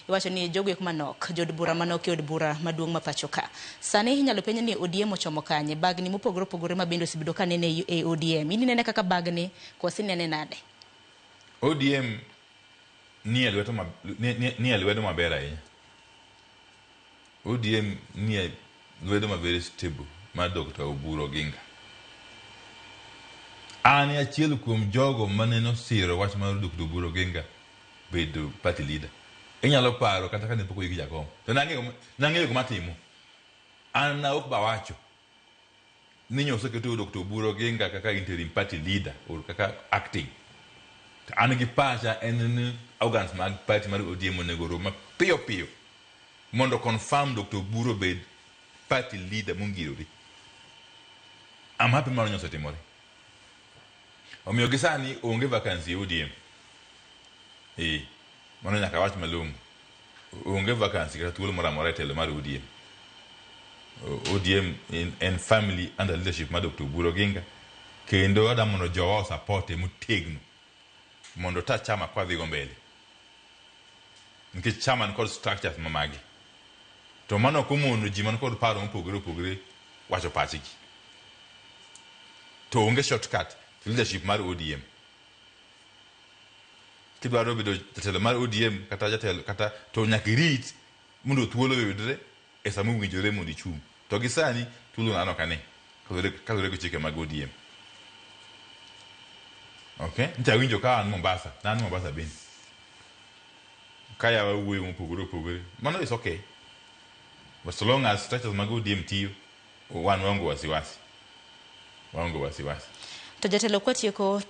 Iwacho ni jogo eko manok, jood bura manok e od bura maduong' ma pacho ka. Sani inyalo penj ni ODM ochomo kanye? Bagni mopogore opogore ma bende osebedo ka nene e ODM. In inene kaka bagni koso inene nade? ODM nie lweto ma, nie lwedo maber ahinya. ODM nie lwedo ma very stable mar Dr. Oburu Oginga. An e achiel kuom jogo mane nosiro wach mar Dr. Oburu Oginga bedo party leader. Inyalo paro kata kane pok oyiki jakom. To nang'eyo gima atimo. An na ok bawacho ni nyoseketo Dr. Oburu Oginga kaka interim party leader or kaka acting. To an gi pacha en ni organs mag party mar ODM onego orom mapiyo piyo mondo confirm Dr. Oburu obed party leader mongirore. I'm happy mano nyosetimore. Omiyo gi sani onge vacancy e ODM. Eh, mano nyaka awach malong'o. Onge vacancy kata thuolo moro amora e telo mar ODM. ODM en family under leadership mar Dr. Oburu Oginga. Kendo adwa mondo jowa o-support e motegno mondo ta chama kwadhigo mbele. Nikech chama ni kod structures ma magi. To mano ok omono ji man kod paro mopogore opogore wacho pachgi. To onge shortcut to leadership mar ODM. Kidwaro bedo jatelo mar ODM kata jatelo kata to nyaka irit mondo thuolo oyudre e sama owinjore mondo ichung'. To gi sani thuolo an ok ane kaluwore gi chike mag ODM. Okay? Ncha awinjo ka an Mombasa, ne an Mombasa bende. Ka yawa wuoyo mopogore opogore. Mano is okay. But so long as structures mag ODM tiyo, wan waonge wasiwasi. Waonge wasiwasi. To jatelo kwatieko.